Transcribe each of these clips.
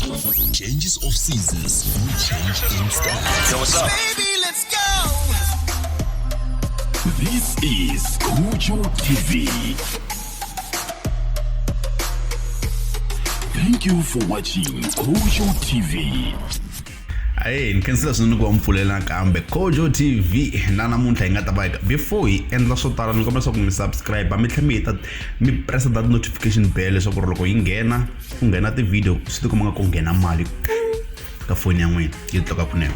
Changes of seasons, we change in style. Yo, what's up? Baby, let's go. This is Kojo TV. Thank you for watching Kojo TV. Ayi ni khensile swinene ku va mi pfulela nakambe Kojo TV na namuntlha hi nga ta va before hi endla swo tala ni kombela leswaku mi subscribe mi tlhela mi hita mi press that notification bell leswaku ri loko yi nghena ku nghena ti-video swi tikuma nga ku nghena mali ka foni ya n'wina yi tluka kunene.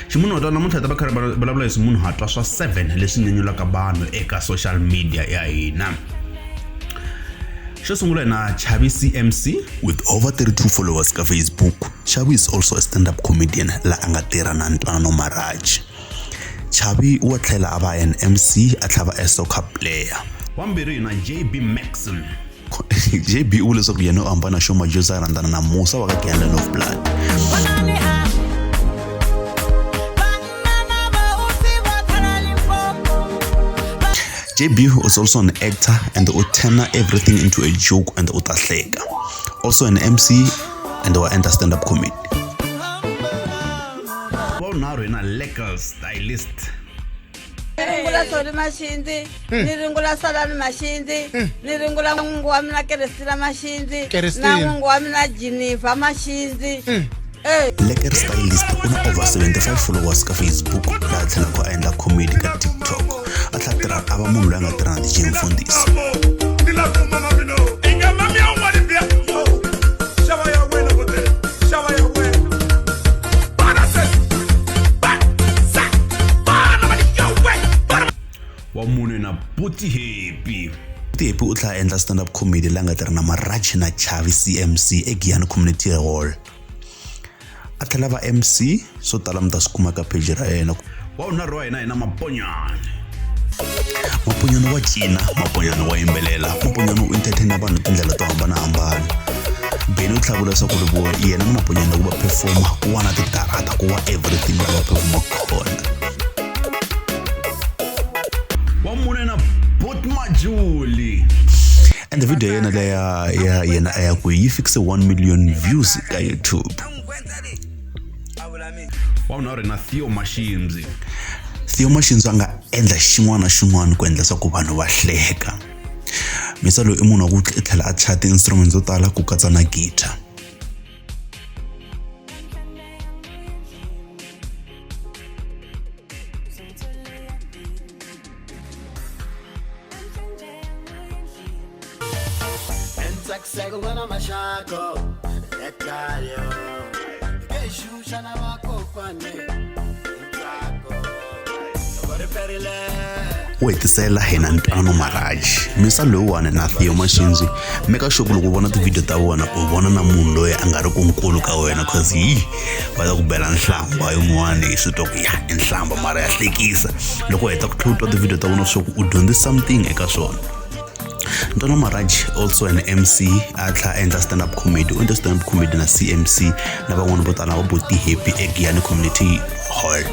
Ximunhuhatwa namuntlha hi ta va kha ri vulavula hi swimunhuhatwa swa 7 leswi nyanyulaka vanhu eka social media ya hina. Xo sungula hi na Chavi CMC. With over 32 followers ka Facebook, Chavi is also a stand-up comedian la a nga tirha na Ntwanano Maraj. Chavi wa tlhela a va an MC a tlhela a soccer player. Wa mbirhi hi na JB Maxon. JB u vule leswaku yena u hambana Sho Madjozi a rhandzana na Musa wa ka Giyani of Blood. JB is also an actor and u turn everything into a joke and u ta hleka. Also an MC and wa endla stand-up comedy. Wa vunharhu hi na Legal Stylist. Ni ringula Soli Maxindzi, ni ringula Salani Maxindzi, ni ringula n'wingi wa mina Kerestina Maxindzi, Kerestina. na n'wingi wa mina Jiniva Maxindzi. Eh. Lekker Stylist u na over 75 followers ka Facebook laha tlhelaka a endla comedy ka TikTok. A tlhela tirha a va munhu loyi a nga tirha na DJ Mfundhisi. Wa munhu na Buti Happy. Buti Happy u tlhela a endla stand-up comedy laha nga tirha na Maraji na Chavi CMC eGiyani Community Hall. A tlhela va MC swo tala mi ta swi kuma ka page ra yena. Wa vunharhu wa hina hi na Maponyane. Maponyane wa cina, Maponyane wa yimbelela, Maponyane u entertain vanhu hi tindlela to hambanahambana. Benny u tlhela vula leswaku ri vo yena na Maponyane loko va performa ku wa na tidarata ku wa everything laha va performaka kona. Wa mune na Bot Majuli. And video ya yena leya ya yena a ya kwihi yi fikise 1 million views ka YouTube. Wa vunharhu na Theo Mashinzi. Theo Mashinzi a nga endla xin'wana na xin'wana ku endla leswaku vanhu va hleka. Misa loyi i munhu wa ku tlhela a chaya ti-instruments to tala ku katsa na guitar. U hetisela hi na Ntwanano Maraji misa loyiwani na Theo Mashinzi make sure ku loko u vona ti-video ta vona u vona na munhu loyi a nga ri ku nkulu ka wena cause yi va ta ku bela nhlamba yin'wani swi twa ku ya i nhlamba mara ya hlekisa loko u heta ku tlhela u twa ti-video ta vona swa ku u dyondze something eka swona. Ntwanano Maraji also an MC a tlhela a endla stand up comedy u endla stand up comedy na CMC na van'wana vo tala va Buti Happy eGiyani Community Hall.